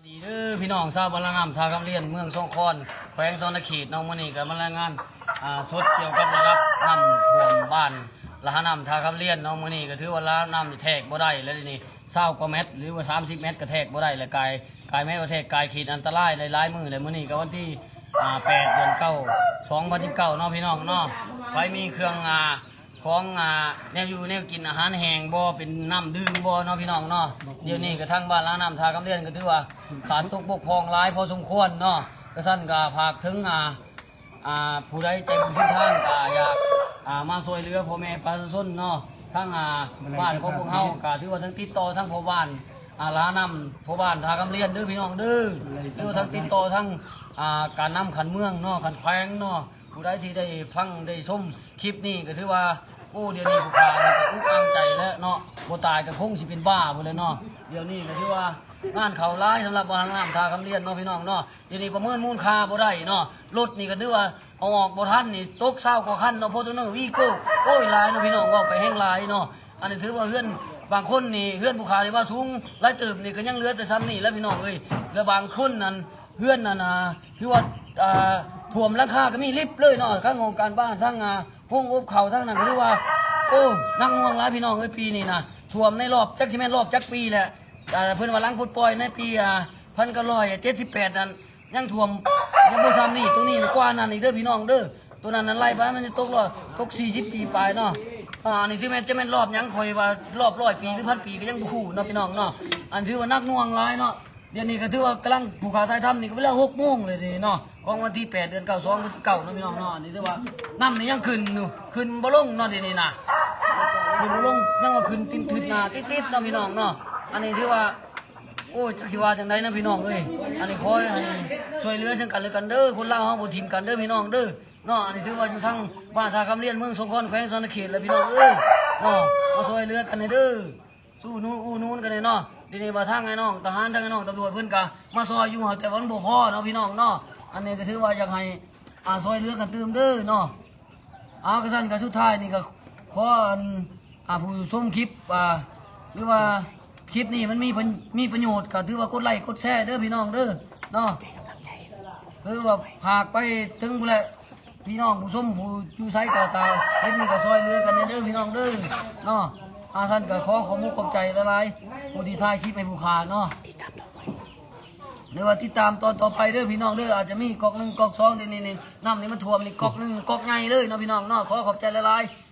ດີເດີພີ່ນ້ອງຊາວບ້ານລານ້ຳທ່າຄຳລຽນ ເມືອງສົງຂອນ ແຂວງສະຫວັນນະເຂດເນາະ. ມື້ນີ້ກໍມາລາຍງານ ອ່າ ສົດກ່ຽວກັບລະດັບນ້ຳຖ້ວມບ້ານລານ້ຳທ່າຄຳລຽນເນາະ. ມື້ນີ້ກໍຖືວ່າລະດັບນ້ຳແທກບໍ່ໄດ້ແລ້ວເດນີ້ ຊາວກວ່າແມັດ ຫຼືວ່າສາມສິບແມັດກໍແທກບໍ່ໄດ້ແລ້ວ ກາຍ ກາຍແມັດວ່າແທກ ກາຍເຂດອັນຕະລາຍໄດ້ຫຼາຍມື້ແລ້ວ. ມື້ນີ້ກໍວັນທີ ອ່າ ແປດ ເດືອນເກົ້າ ສອງພັນສິບເກົ້າເນາະ ພີ່ນ້ອງເນາະ. ໃຜມີເຄື່ອງ ອ່າ ຂອງ ອ່າ ແນວຢູ່ແນວກິນ ອາຫານແຫ້ງບໍ່ ເປັນນ້ຳດື່ມບໍ່ເນາະ ພີ່ນ້ອງເນາະ. ດຽວນີ້ກະທາງບ້ານລານ້ຳທ່າຄຳລຽນກະຖືວ່າຂາດຕົກບົກຜ່ອງຫຼາຍພໍສົມຄວນເນາະ. ກະຊັ້ນກະຝາກເຖິງ ອ່າ ອ່າ ຜູ້ໃດໃຈບຸນສຸນທານກະຢາກ ອ່າ ມາຊ່ວຍເຫຼືອພໍ່ແມ່ປະຊາຊົນເນາະ. ທາງ ອ່າ ບ້ານຂອງພວກເຮົາກະຖືວ່າທັງຕິດຕໍ່ທາງພໍ່ບ້ານ ອ່າ ລານ້ຳ ພໍ່ບ້ານທ່າຄຳລຽນເດີພີ່ນ້ອງເດີ ຫຼືວ່າທັງຕິດຕໍ່ທາງ ອ່າ ການນຳຂັ້ນເມືອງເນາະ ຂັ້ນແຂວງເນາະ. ຜູ້ໃດທີ່ໄດ້ຟັງໄດ້ຊົມຄລິບນີ້ກໍຖືວ່າ ໂອ້ ດຽວນີ້ຜູ້ຂ້ານີ້ກໍອຸກອັ່ງໃຈແລ້ວເນາະ ບໍ່ຕາຍກໍຄົງຊິເປັນບ້າພຸ້ນແຫຼະເນາະ. ດຽວນີ້ກໍຖືວ່າງານເຂົ້າຫຼາຍສຳລັບບ້ານລານ້ຳທ່າຄຳລຽນເນາະ ພີ່ນ້ອງເນາະ. ດຽວນີ້ປະເມີນມູນຄ່າບໍ່ໄດ້ເນາະ ລົດນີ້ກໍຖືວ່າເອົາອອກບໍ່ທັນນີ້ ຕົກຊາວກວ່າຄັນເນາະ ຟໍຈູນເນີ ວີໂກ້ ໂອ້ຍ ຫຼາຍເນາະ ພີ່ນ້ອງ ເວົ້າໄປແຮງຫຼາຍເນາະ. ອັນນີ້ຖືວ່າເຮືອນບາງຄົນນີ້ ເຮືອນຜູ້ຂ້ານີ້ວ່າສູງຫຼາຍເຕີບນີ້ ກໍຍັງເຫຼືອແຕ່ຊ່ຳນີ້ແຫຼະ ພີ່ນ້ອງເອີຍ. ແລະບາງຄົນນັ້ນ ເຮືອນນັ້ນນະ ຄືວ່າ ອ່າ ຖ້ວມຫຼັງຄາກໍມີລິບເລີຍເນາະ. ທາງຫ້ອງການບ້ານ ທາງ ອ່າ ໂຮງອົບເຂົ້າ ທາງນັ້ນກໍຖືວ່າ ໂອ້ ໜັກໜ່ວງຫຼາຍ ພີ່ນ້ອງເອີຍ. ປີນີ້ນະ ຖ້ວມໃນລອບ ຈັກຊິແມ່ນລອບຈັກປີແຫຼະ ອ່າ ເພິ່ນວ່າຫຼັງປົດປ່ອຍໃນປີ ອ່າ ພັນເກົ້າຮ້ອຍເຈັດສິບແປດນັ້ນ ຍັງຖ້ວມ ຍັງບໍ່ຊ່ຳນີ້ ໂຕນີ້ກວ່ານັ້ນອີກເດີ ພີ່ນ້ອງເດີ. ໂຕນັ້ນນັ້ນໄລ່ໄປ ມັນຈະຕົກລອບ ຕົກສີ່ສິບປີປາຍເນາະ. ອ່າ ອັນນີ້ຖືແມ່ນ ຈະແມ່ນລອບຫຍັງ ຂ້ອຍວ່າລອບຮ້ອຍປີ ຫຼື ພັນປີ ກໍຍັງບໍ່ຮູ້ເນາະ ພີ່ນ້ອງເນາະ. ອັນຖືວ່າໜັກໜ່ວງຫຼາຍເນາະ. ດຽວນີ້ກໍຖືວ່າກຳລັງ ຜູ້ຂ້າຖ່າຍທຳນີ້ກໍເວລາຫົກໂມງເລີຍເດເນາະ ຂອງວັນທີແປດ ເດືອນເກົ້າ ສອງພັນສິບເກົ້າເນາະ ພີ່ນ້ອງເນາະ. ອັນນີ້ຖືວ່ານ້ຳນີ້ຍັງຂຶ້ນຢູ່ ຂຶ້ນບໍ່ລົງເນາະ ດຽວນີ້ນະ ຂຶ້ນບໍ່ລົງ ຍັງວ່າຂຶ້ນຕິດໆໜ້າຕິດໆເນາະ ພີ່ນ້ອງເນາະ. ອັນນີ້ຖືວ່າ ໂອ້ຍ ຈັກຊິວ່າຈັ່ງໃດນະ ພີ່ນ້ອງເອີຍ. ອັນນີ້ຂໍໃຫ້ຊ່ວຍເຫຼືອເຊິ່ງກັນແລະກັນເດີ ຄົນລາວເຮົາບໍ່ຖິ້ມກັນເດີ ພີ່ນ້ອງເດີເນາະ. ອັນນີ້ຖືວ່າຢູ່ທາງບ້ານທ່າຄຳລຽນ ເມືອງສົງຂອນ ແຂວງສະຫວັນນະເຂດແຫຼະ ພີ່ນ້ອງເອີຍເນາະ ມາຊ່ວຍເຫຼືອກັນແດ່ເດີ ສູ້ໜູນອູໜູນກັນແດ່ເນາະ. ດຽວນີ້ວ່າທາງອ້າຍນ້ອງທະຫານ ທາງອ້າຍນ້ອງຕຳຫຼວດເພິ່ນກະມາຊ່ອຍຢູ່ ແຕ່ວ່າມັນບໍ່ພໍເນາະ ພີ່ນ້ອງເນາະ. ອັນນີ້ກໍຖືວ່າຢາກໃຫ້ ອ່າ ຊ່ວຍເຫຼືອກັນຕື່ມເດີເນາະ. ເອົາ ກະຊັ້ນກະສຸດທ້າຍນີ້ກະຂໍອັນ ອ່າ ຜູ້ຊົມຄລິບ ອ່າ ຫຼືວ່າຄລິບນີ້ມັນມີປະ ມີປະໂຫຍດ ກະຖືວ່າກົດໄລ້ກົດແຊເດີ ພີ່ນ້ອງເດີເນາະ. ຄືວ່າຝາກໄປເຖິງຜູ້ແຫຼະ ພີ່ນ້ອງຜູ້ຊົມ ຜູ້ຢູ່ໃສກໍຕາມ ເຮັດນີ້ກໍຊ່ອຍເຫຼືອກັນແດ່ເດີ ພີ່ນ້ອງເດີເນາະ. ອ່າ ຊັ້ນກໍຂໍຂອບມຸກຂອບໃຈຫຼາຍໆ ຜູ້ທີ່ຖ່າຍຄລິບໃຫ້ຜູ້ຂ້າເນາະ ຫຼືວ່າຕິດຕາມຕອນຕໍ່ໄປເດີ ພີ່ນ້ອງເດີ. ອາດຈະມີກອກໜຶ່ງກອກສອງ ນີ້ ນີ້ ນ້ຳນີ້ມັນຖ້ວມນີ້ ກອກໜຶ່ງກອກໃຫຍ່ເລີຍເນາະ ພີ່ນ້ອງເນາະ. ຂໍຂອບໃຈຫຼາຍໆ.